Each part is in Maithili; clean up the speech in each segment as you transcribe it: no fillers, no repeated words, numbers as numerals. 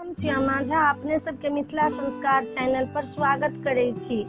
हम श्यामा झा अपने सबके मिथिला संस्कार चैनल पर स्वागत करै छी।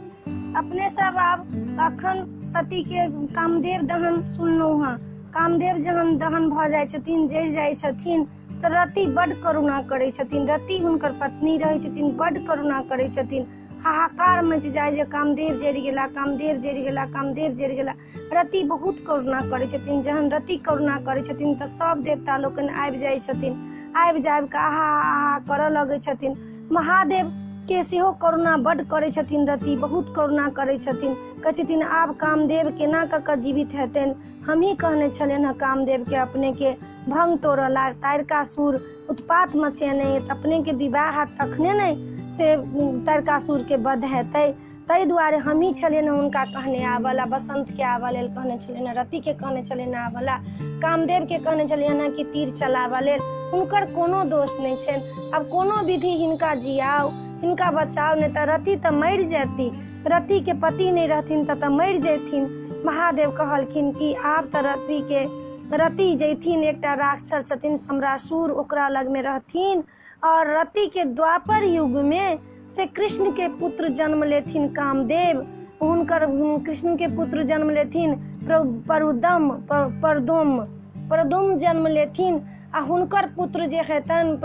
अपने सब आब अखन सती के कामदेव दहन सुनलहुँ हँ। कामदेव जहन दहन भऽ जाइ छथिन, जरि जाइ छथिन, तऽ रति बड करुणा करै छथिन। रति हुनकर पत्नी रहै छथिन, बड करुणा करै छथिन। हाहाकार मचि जाय जे कामदेव जरि गेला, कामदेव जरि गेला, कामदेव जरि गेला। रति बहुत करुणा करै छथिन। जहन रति करुणा करै छथिन तऽ सब देवता लोकनि आबि जाइ छथिन। आबि जाबि कऽ आहा आहा करऽ लगै छथिन। महादेव के सेहो करुणा बड करै छथिन। रति बहुत करुणा करै छथिन। कहै छथिन आब कामदेव केना कऽ कऽ जीवित हेतनि? हमही कहने छलियनि हँ कामदेव के अपने के भंग तोड़ऽ ला, तारकासुर उत्पात मचेने, तऽ अपने के विवाह हैत तखने ने से तारकासुर के वध हेतै। ताहि दुआरे हमही छलियनि हुनका कहने आबऽ ला, बसंत के आबऽ लेल कहने छलियनि, रति के कहने छलियनि आबऽ ला, कामदेव के कहने छलियनि हँ कि तीर चलाबऽ लेल। हुनकर कोनो दोष नहि छनि। आब कोनो विधि हिनका जियाउ, हिनका बचाउ, नहि तऽ रति तऽ मरि जेती। रति के पति नहि रहथिन तऽ मरि जेथिन। महादेव कहलखिन कि आब तऽ रति के रति जैथिन, एकटा राक्षस छथिन सम्रासुर, ओकरा लगमे रहथिन और रति के द्वापर युग में से कृष्ण के पुत्र जन्म लेथिन कामदेव। हुनकर कृष्ण के पुत्र जन्म लेथिन परदुम प्रदुम जन्म लेथिन आ हुनकर पुत्र जे हेतनि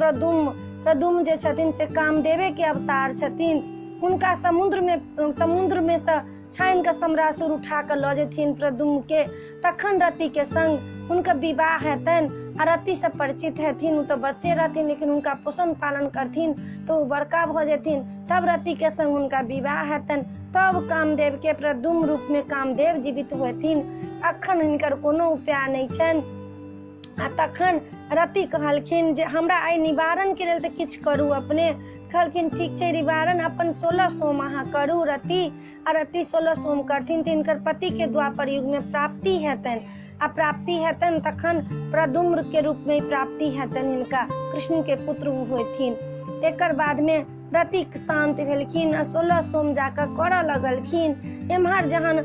प्रदुम जे छथिन से कामदेवे के अवतार छथिन। हुनका समुद्र में से छानि कऽ सम्रासुर उठा कऽ लऽ जेथिन प्रदुम के। तखन रति के संग हुनकर विवाह हेतनि आ रति से परिचित हेथिन। ओ तऽ बच्चे रहथिन लेकिन हुनका पोषण पालन करथिन तऽ ओ बड़का भऽ जेथिन। तब रति के संग हुनका विवाह हेतनि, तब कामदेव के प्रदुम रूप में कामदेव जीवित होथिन। अखन हिनकर कोनो उपाय नहि छनि। आ तखन रति कहलखिन जे हमरा एहि निवारण के लेल तऽ किछु करू अपने। कहलखिन ठीक छै, निवारण अपन 16 सोम अहाँ करू रति। आ रति 16 सोम करथिन तऽ हिनकर पति के द्वापर युग में प्राप्ति हेतनि आ प्राप्ति हेतनि तखन प्रदुम्र के रूप में प्राप्ति हेतनि, हिनका कृष्ण के पुत्र होथिन। एकर बाद में रति शांत भेलखिन आ 16 सोम जाकऽ करऽ लगलखिन। एम्हर जहन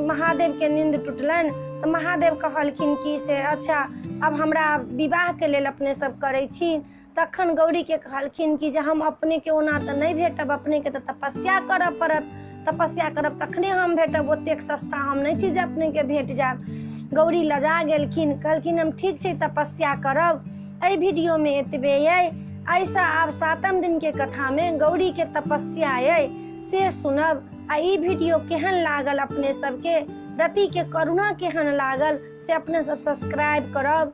महादेव के नींद टूटलनि तऽ महादेव कहलखिन कि से अच्छा अब हमरा विवाह के लेल अपने सब करै छी। तखन गौरी के कहलखिन कि जे हम अपने के ओना तऽ नहि भेटब, अपने के तऽ तपस्या करऽ पड़त, तपस्या करब तखने हम भेटब, ओतेक सस्ता हम नहि छी जे अपने के भेट जायब। गौरी लजा गेलखिन, कहलखिन हम ठीक छै तपस्या करब। एहि वीडियो में एतबे अइ। एहिसँ आब 7म दिन के कथा में गौरी के तपस्या अइ से सुनब। आ ई वीडियो केहन लागल अपने सबके, रति के करुणा केहन लागल से अपने सब सब्सक्राइब करब।